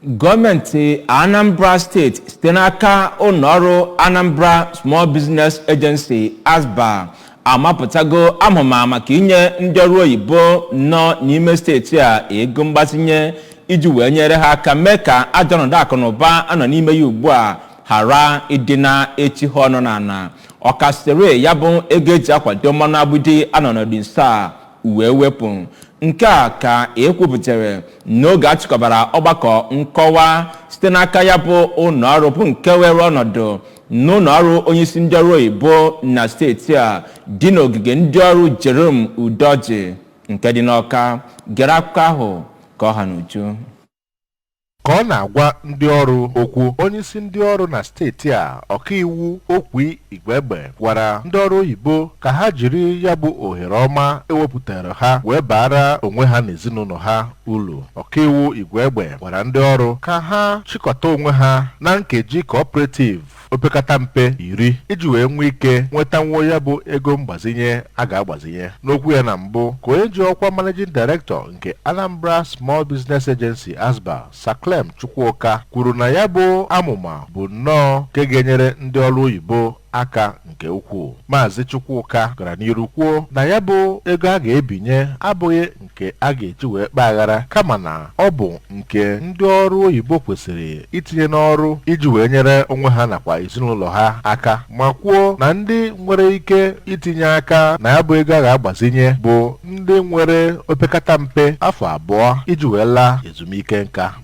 Gọọmenti Anambra Steeti site n'aka ụlọọrụ Anambra Small Business Agency, ASBA, amapụtago amụma maka inye ndị ọrụ oyibo nọ n'ime steeti a ego mgbazinye iji wee nyere ha aka mee ka ajọ ọnọdụ akụ na ụba anọ n'ime ya ugbu a ghara ịdị na-echi ha ọnụ n'ala, ọkasịrị ya bụ ego eji akwado mmanụ agbidi anọ n'ọdị nso a wee wepụ. Nke a ka ekwupụtara n'oge a chịkọbara ọgbakọ nkọwa site n'aka ya bụ ụlọọrụ, bụ nke were ọnọdụ n'ụlọ ọrụ onyeisi ndị ọrụ oyibo na steeti a dị n'ogige ndị ọrụ Jerome Udoji nke dị n'Ọka. Gere akụkọ ahụ ka ọ ha n'uju. Ka ọ na-agwa ndị ọrụ okwu, onyeisi ndị ọrụ na steeti a, Ọkaiwu Okwi Igwegbe, gwara ndị ọrụ oyibo ka ha jiri ya bụ ohere ọma ewepụtara ha wee baara onwe ha na ezinụlọ ha uru. Ọkaiwu Igwegbe gwara ndị ọrụ ka ha chịkọta onwe ha na nkeji cooperative opekata mpe 10 iji wee nwee ike nwetanwuo ya bụ ego mgbazinye a ga-agbazinye. N'okwu ya na mbụ, ka onye ji ọkwa Managing Director nke Anambra Small Business Agency, ASBA, Saclem Chukwuka, kwuru na ya bụ amụma bụ nnọọ nke ga-enyere ndị ọrụ oyibo aka nke ukwuu. Maazị Chukwuka gara n'iru kwuo na ya bụ ego a ga-ebinye abụghị nke a ga-eji wee kpaa aghara, kama na ọ bụ nke ndị ọrụ oyibo kwesịrị itinye n'ọrụ iji wee nyere onwe ha nakwa ezinụlọ ha aka, ma kwuo na ndị nwere ike itinye aka na ya bụ ego a ga-agbazinye bụ ndị nwere opekata mpe afọ 2 iji wee laa ezumike nka.